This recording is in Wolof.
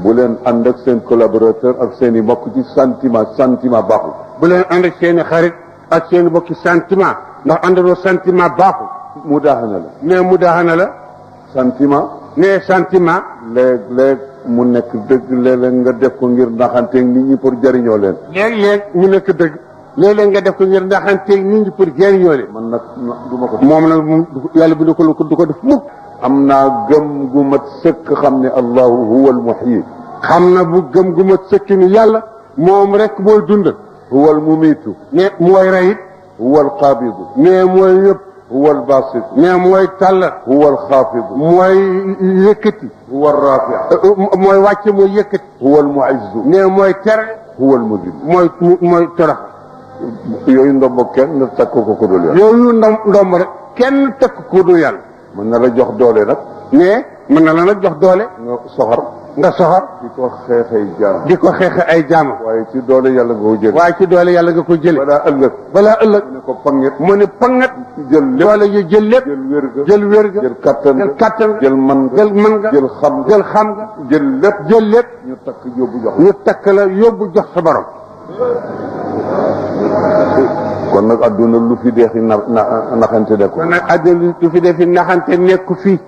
bu leen ànd ak seen collaborateur ak seen i mbokk ci sentiment baaxul. bu leen ànd ak seen i xarit ak seen i bokki sentiment ndax àndaloo sentiment baaxul. mu daaxana la. nee mu daaxana la. sentiment. nee sentiment. léeg-léeg mu nekk dëgg léeg-léeg nga def ko ngir naxanteeg nit ñi pour jëriñoo leen. léeg-léeg mu nekk dëgg. léeg-léeg nga def ko ngir naxanteeg nit ñi pour jëriñoo leen. man nag du ma ko. moom nag yàlla bi du ko def mukk. am naa gëm gu mat sëkk xam ne allahu huwa almuhyi. xam na bu gëm gu mat sëkk ni yàlla moom rek mooy dund. huwa almumitu. ne mooy rayit. huwa alqabidu. ne mooy yëpp. huwa albasitu. ne mooy tàllat. huwa alxaafidu. mooy yëkkati. huwa alrafiu. mooy wàcce mooy yëkkati. huwa almuizzu. ne mooy tere. huwa almudil. mooy torox. yooyu ndombo kenn nga takk ko ko dul yàlla. yooyu ndomb rek kenn tekk ko dul yàlla. mën na la jox doole nag. mais mën na la nag jox doole. nga soxor. nga soxor. di ko xeexay jaam. di ko xeexe ay jaamam. waaye ci doole yàlla nga ko jël. waaye ci doole yàlla nga ko jële. balaa ëllëg. mu ne ko panget. mu ne panget. jël lépp doole yi jël lépp. jël wér ga. jël kattan jël kattan. jël man ga. jël man ga. jël xam ga. jël xam ga. jël lépp. jël lépp. ñu takk yóbbu jox. ñu takk la yóbbu jox sa borom. kon nag adduna lu fi deexi naxante nekku. kon nag adduna lu fi defi naxante nekku fii.